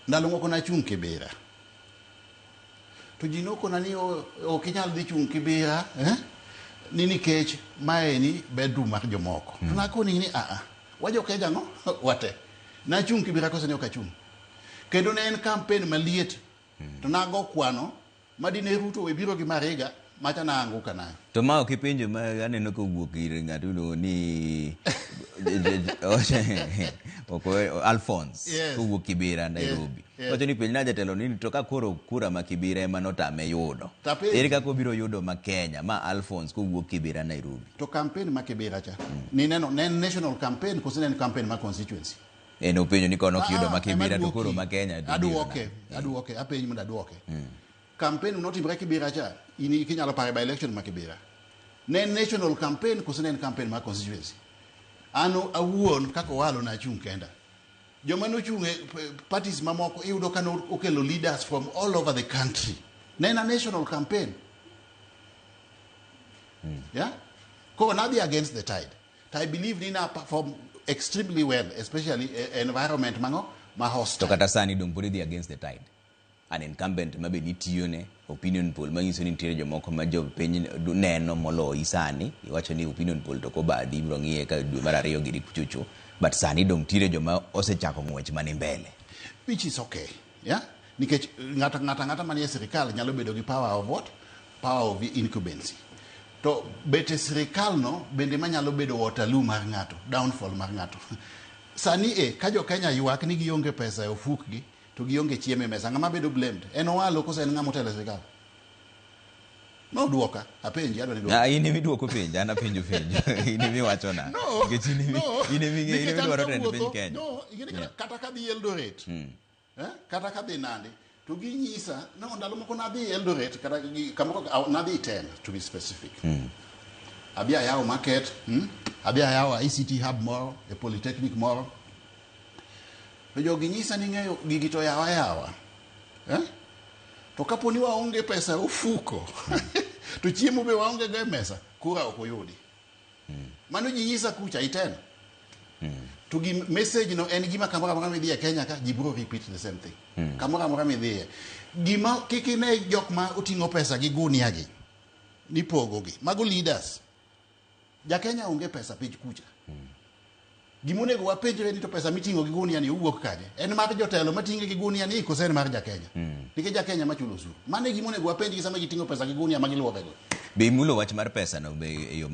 Ndalo moko nachung' Kibera. To ji nokona ni ok inyal dhi chung' Kibera, eh? Ni nikech maeni bedroom mar jomoko. To nakoni ni aa, wajo Kenya ang'o? Wate. Nachung' Kibera koso ne ok achung'? Kendo ne en campaign maliet. To nago kwano madine Ruto we biro gi Mariga macha na anguka nayo. To ma ok ipenjo ma aneno kowuok ir ng'ato iluongo ni Alphonse kowuok Kibera, Nairobi. Wacho ni penjna jatelo ni to ka koro kura ma Kibera ema notame yudo. Tapenji. Ere kaka obiro yudo ma Kenya ma Alphonse kowuok Kibera, Nairobi? To campaign ma Kibera cha, nineno ne en national campaign koso ne en campaign ma constituency? En openjo ni kono ok yudo ma Ah, ema Kibera to koro aduoki. ma Kenya to biro Aduoke, nade? aduoke, apenji mondo aduoke. Campaign notimre Kibera cha, in kinyalo pare by election ma Kibera. Ne en national campaign koso ne en campaign mar constituency? An awuon kaka Owalo nachung' kenda. Joma nochung' e parties mamoko iyudo ka okelo leaders from all over the country. Ne en a national campaign. Yeah? Koro nadhi against the tide. To I believe ni na perform extremely well, especially environment mango ma To hostile. kata sani dong pod idhi against the tide. An incumbent ma be nitiyone, opinion poll manyiso ni nitiere jomoko ma jopiny neno moloyi sani. Iwacho ni opinion poll to kobadhi ibiro ng'iye ka dwe mar ariyo giri kuchocho. But sani dong nitiere joma osechako ng'wech mani mbele. Which is okay. Yeah? Nikech ng'ato ng'ato ang'ata manie sirikal nyalo bedo gi power of what? Power of incumbency. To bet e sirikal no bende manyalo bedo Waterloo mar ng'ato, downfall mar ng'ato. Sani e, ka jo Kenya ywak ni gionge pesa e ofukgi, to gionge chiemo e mesa, ng'ama bedo blamed? En Owalo koso en ng'ama otelo e sirikal? No duoka, apenji, adwa ni duoka. Ah, in ema iduoko penjo, an apenjo penjo. In ema iwachona. No, Nikech in ema no, in ema ing'e- in nikech ema an idwaro tend piny kawuotho, Kenya. no, ing'e ni kata kadhi Eldoret, kata kadhi Nandi, to ginyisa, no, ndalo moko nadhi Eldoret, kata kamoro, nadhi Iten, to be specific. Abi ayawo market, Abi ayawo ICT hub moro, e polytechnic moro. To jogi nyisa ni ng'eyo gigi to yawa yawa. Eh? To kapo ni waonge pesa e ofuko, to chiemo be waonge go e mesa, kura ok uyudi. Mano ji nyisa kucha Iten. To gi message no en gima kamoro amora midhiye e Kenya ka, ji biro repeat the same thing. Kamoro amora midhiye. Gima kik ine jok ma oting'o pesa gi gunia gi, nipogo gi. Mago leaders. Ja Kenya onge pesa piny kucha. Gima onego wapenjre ni to pesa miting'o gi gunia ni owuok kanye? En mar jotelo mating'e gi gunia ni koso en mar ja Kenya? Nikech ja Kenya machulo osuru. Mano e gima onego wapenjgi sama giting'o pesa gi gunia ma giluorego. Be imulo wach mar pesa no be e yo ma